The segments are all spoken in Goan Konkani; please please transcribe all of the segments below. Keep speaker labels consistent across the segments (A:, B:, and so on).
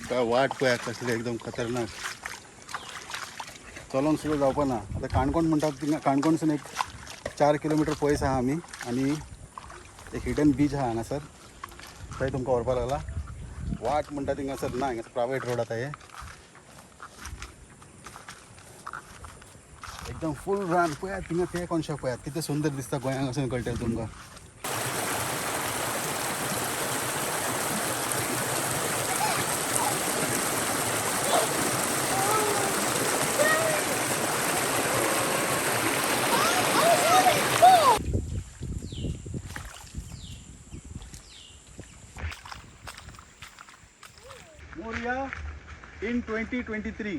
A: काय वाट पळयात कसले एकदम खतरनाक, चलोंक सुद्दां जावपा ना. आतां काणकोण म्हणटात थिंगा, काणकोणसून एक 4 किलोमिटर पयस आहा आमी आनी एक हिडन बीच आहा हांगासर, थंय तुमकां व्हरपा लागला. वाट म्हणटा थिंगासर ना, हांगासर प्रायवेट रोड आतां हे एकदम फूल रान. पळयात थिंगा तें कोनशा पळयात कितें सुंदर दिसता गोंयांक वचून कळटलें तुमकां. Morya in 2023.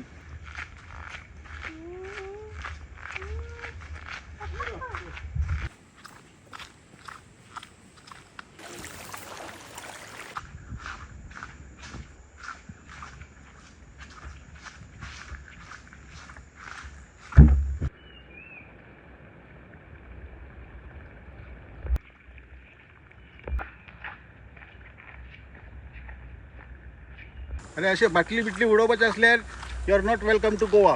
A: आनी अशें बाटली बिटली उडोवपाचें आसल्यार you are not welcome to Goa.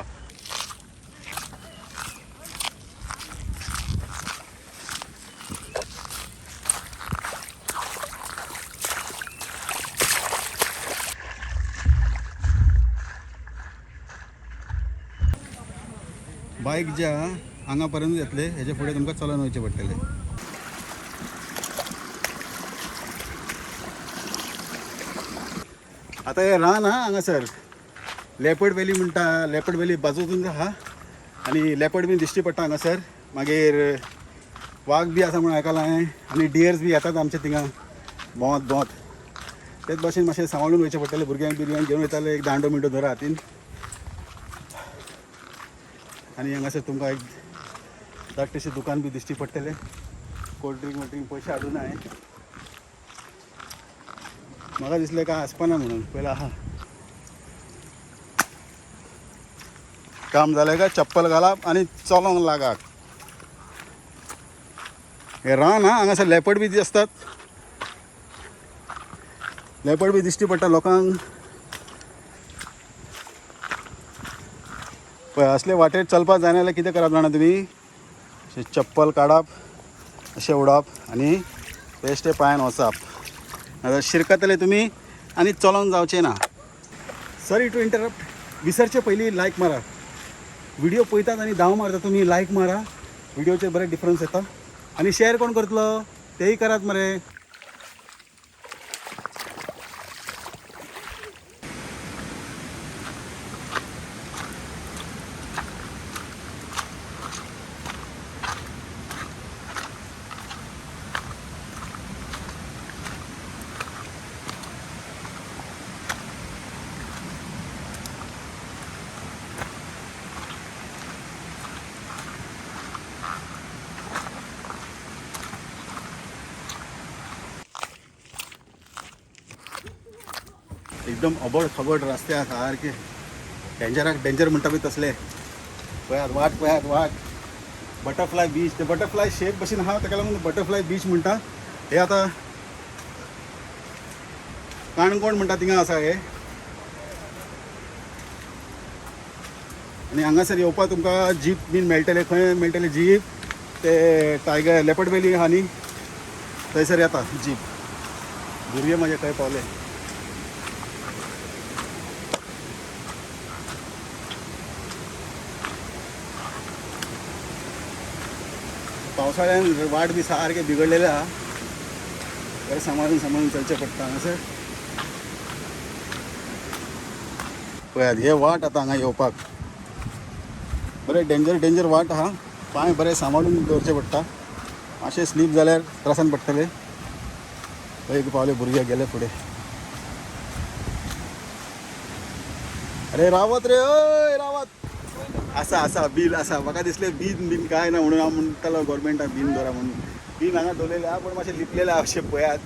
A: Bike जे आहा हांगा पर्यंत येतले, हेजे फुडें तुमकां चलोन वयचें पडटलें. आतां हें रान आहा हांगासर, लेपर्ड व्हॅली म्हणटा, लेपर्ड व्हॅली बाजून आहा आनी लेपर्ड बीन दिश्टी पडटा हांगासर. मागीर वाग बी आसा म्हणून आयकलां हांवें आनी डियर्स बी येतात आमचे थिंगा भोंवत भोंवत. तेच भाशेन मातशें सांबाळून वयचें पडटलें, भुरग्यांक बिरग्यांक घेवन वयताले एक दांडो मिंडो धरा हातीन. आनी हांगासर तुमकां एक धाकटेशें दुकान बी दिश्टी पडटलें, कोल्ड ड्रिंक वोल्ड पयशे हाडूं ना हांवें, म्हाका दिसलें काय आसपाना म्हणून पयलें आहा. काम जालें काय चप्पल घालप आनी चलोंक लागात. हे रान हा, हांगासर लेपर्ड बी आसतात, लेपर्ड बी दिश्टी पडटा लोकांक. पळय असले वाटेर चलपाक जायना जाल्यार कितें करप जाणा तुमी, अशें चप्पल काडप, अशें उडप आनी बेश्टे पांयान वचप, नाजाल्यार शिरकतले तुमी आनी चलोंक जावचें ना. सॉरी टू इंटरप्ट, विसरचे पयलीं लायक मारा. व्हिडिओ पळयतात आनी धांव मारता तुमी, लायक मारा, व्हिडिओचेर बरें डिफरन्स येता. आनी शेअर कोण करतलो तेय करात मरे. एकदम अबड खबड रस्ते आसा सारके डेंजराक डेंजर म्हणटा पळय तसले. पळयात वाट, पळयात वाट. बटरफ्लाय बीच, ते बटरफ्लाय शेप भशेन आहा, ताका लागून बटरफ्लाय बीच म्हणटा. हे आतां काणकोण म्हणटा थिंगा आसा हे. आनी हांगासर येवपाक तुमकां जीप बीन मेळटले, खंय मेळटले जीप, ते टायगर लेपर्ड व्हॅली आहा न्ही थंयसर येता जीप. भुरगे म्हाजे खंय पावले. पावसाळ्यान वाट बी सारके बिगडलेले आहा, बरें सांबाळून सांबाळून चलचें पडटा हांगासर. पळयात हे वाट आतां हांगा येवपाक बरें डेंजर डेंजर वाट आहा, पांय बरें सांबाळून दवरचें पडटा, मातशें स्लीप जाल्यार त्रासान पडटले. एक पावले भुरगे गेले फुडें. अरे रावत रे, ओय रावत. आसा आसा बील आसा, म्हाका दिसलें बीन बीन काय ना म्हणून हांव म्हणटालो गोवोरमेंटाक बीन दवरा म्हणून. बीन हांगा दवरलेलें आहा पूण मातशें लिपलेलें आहा अशें पळयात.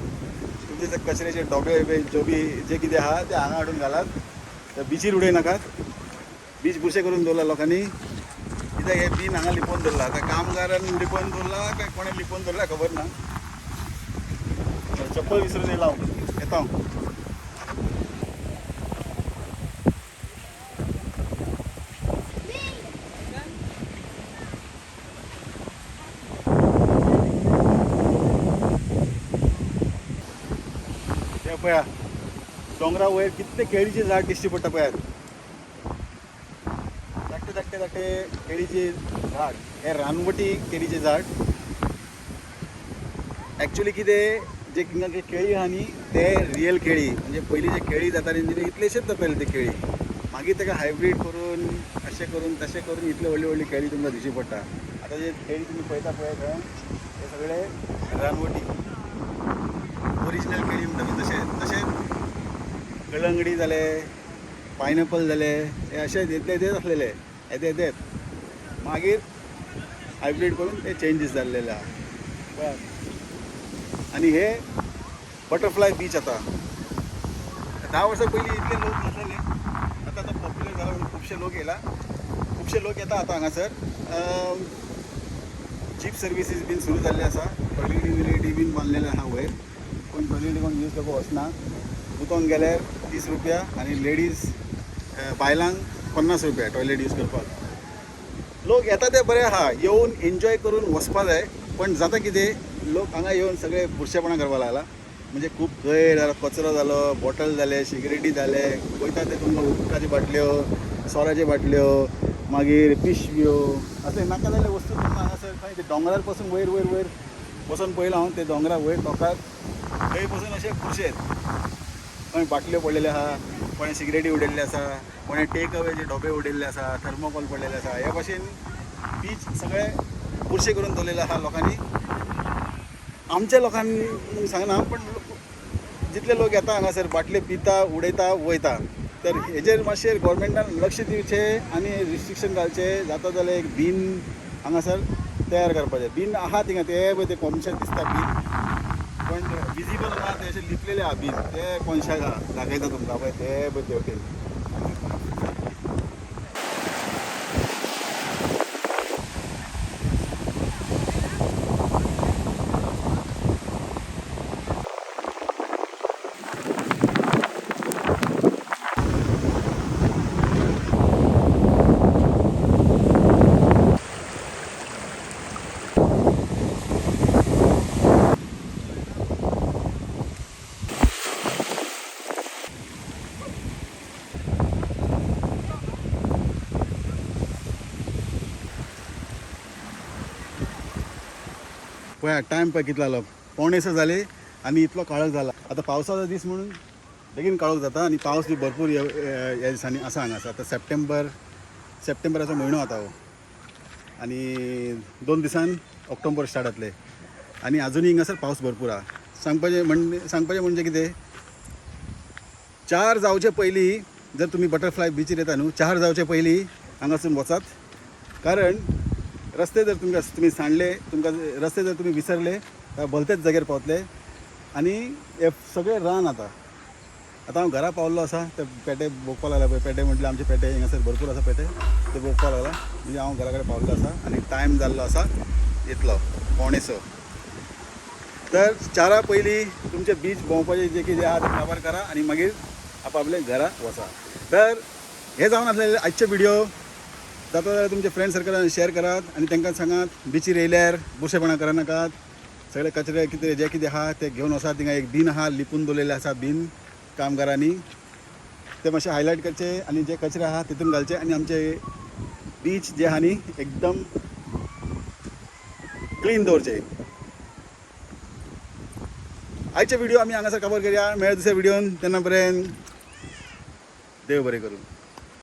A: तुमचे ते कचऱ्याचे डोबे बी जो बी जे कितें आहा ते हांगा हाडून घालात, ते बिचीर उडय नाकात. बीच बुरशें करून दवरला लोकांनी, कित्याक हे बीन हांगा लिपोवन दवरला. आतां कामगारान लिपोवन दवरला काय कोणें लिपोवन दवरला खबर ना. चप्पल विसरून येयला हांव, येता हांव. पळया दोंगरा वयर कितले केळीचे झाड दिश्टी पडटा पळयात. धाकटे धाकटे धाकटे केळीचे झाड, हे रानवटी केळीचे झाड. ॲक्च्युली कितें जे हिंगा जे केळी आहा न्ही ते रियल केळी, म्हणजे पयलीं जे केळी जाताली न्ही इतलेशेच जाताले ते केळी. मागीर ताका हायब्रीड करून अशें करून तशें करून इतले व्हडली व्हडली केळी तुमकां दिश्टी पडटा. आतां जे केळी तुमी पळयता पळय थंय ते सगळे रानवटी ओरिजिनल केळी म्हणटा न्ही तशें. तशेंच कळंगडी जाले, पायनएपल जाले, हे अशें येदे येदेच आसलेले, येदे येदेच. मागीर हायब्रीड करून ते चेंजीस जाल्लेले आहा पळयात. आनी हे बटरफ्लाय बीच आतां 10 वर्सां पयलीं इतले लोक नासलेले, आतां आतां पॉप्युलर जाला म्हणून खुबशे लोक येयला, खुबशे लोक येता आतां हांगासर. जीप सर्विसीस बीन सुरू जाल्ले आसा. टॉयलेटी विलेटी बीन बांदलेले आहा वयर. कोण टॉयलेटी कोण यूज करपाक वचना. उदोंक गेल्यार 30 रुपया आनी लेडीज बायलांक 50 रुपया टॉयलेट यूज करपाक. लोक येता ते बरे आहा, येवन एन्जॉय करून वचपा जाय. पण जाता कितें, लोक हांगा येवन सगळे बुरशेपणां करपाक लागला. म्हणजे खूब कोयर जालो, कचरो जालो, बॉटल जाले, सिगरेटी जाले. वयता ते तुमकां उदकाच्यो बाटल्यो, सोऱ्याच्यो बाटल्यो, मागीर पिशव्यो, असले नाका जाल्ले वस्तू तुमकां हांगासर खंय ते दोंगरार पसून वयर वयर वयर वचोन पळयलां हांव, ते दोंगरा वयर तोंकार थंय पसून अशे बुरशे, खंय बाटल्यो पडलेल्यो आहा, कोणें सिगरेटी उडयल्ले आसा, कोणें टेक अवेचे डोबे उडयल्ले आसा, थर्मोकॉल पडलेले आसा. ह्या भाशेन बीच सगळे बुरशे करून दवरलेले आहा लोकांनी. आमच्या लोकांनी सांगना, पण जितले लोक येता हांगासर बाटले पिता, उडयता, वयता. तर हेजेर मातशें गोवोरमेंटान लक्ष दिवचें आनी रिस्ट्रिक्शन घालचें. जाता जाल्यार एक बीन हांगासर तयार करपाचें. बीन आहा थिंगा, ते पळय ते कोनशाक दिसता बीन, पण विजिबल ना, ते अशें लिपलेले आहा बीन. ते कोनशाक आहा, दाखयता तुमकां पळय ते पळय तेवटेन. पळया टायम पळय कितलो जालो, 5:45 जाले आनी इतलो काळोख जाला. आतां पावसाचो दीस म्हणून बेगीन काळोख जाता आनी पावस बी भरपूर ह्या दिसांनी आसा हांगासर. आतां सप्टेंबराचो म्हयनो आतां हो, आनी 2 दिसान ऑक्टोबर स्टार्ट जातले आनी आजुनूय हिंगासर पावस भरपूर आहा. सांगपाचें म्हणजे कितें, 4 जावचे पयलीं जर तुमी बटरफ्लाय बिचीर येता न्हू, 4 जावचे पयलीं हांगासून वचात. कारण रस्ते जर तुमकां तुमी सांडले, तुमकां रस्ते जर तुमी विसरले जाल्यार भलतेच जाग्यार पावतले. आनी हे सगळें रान आतां. आतां हांव घरा पावल्लो आसा, ते पेटे भोंवपाक लागला पळय. पेटे म्हटल्यार आमचे पेटे हिंगासर भरपूर आसा पेटे, ते भोंवपाक लागला. म्हणजे हांव घरा कडेन पावल्लो आसा आनी टायम जाल्लो आसा इतलो 5:45. तर 4 पयलीं तुमचे बीच भोंवपाचें जें कितें आहा तें काबार करा आनी मागीर आपापले घरा वचा. तर हें जावन आसलें आजचे व्हिडिओ. जाता जाल्यार तुमचे फ्रेंड सर्कलान शेअर करात आनी तांकां सांगात बिचीर येयल्यार बुरशेपणां करनाकात, सगळे कचरे कितें जे कितें आहा ते घेवन वचात. थिंगा एक बीन आहा लिपून दवरलेलें आसा बीन कामगारांनी, ते मातशें हायलायट करचे आनी जे कचरे आहा तितून घालचे आनी आमचे बीच जे आहा न्ही एकदम क्लीन दवरचे. आयचे व्हिडिओ आमी हांगासर कवर करया. मेळ्या दुसऱ्या व्हिडियोन, तेन्ना पर्यंत देव बरें करूं.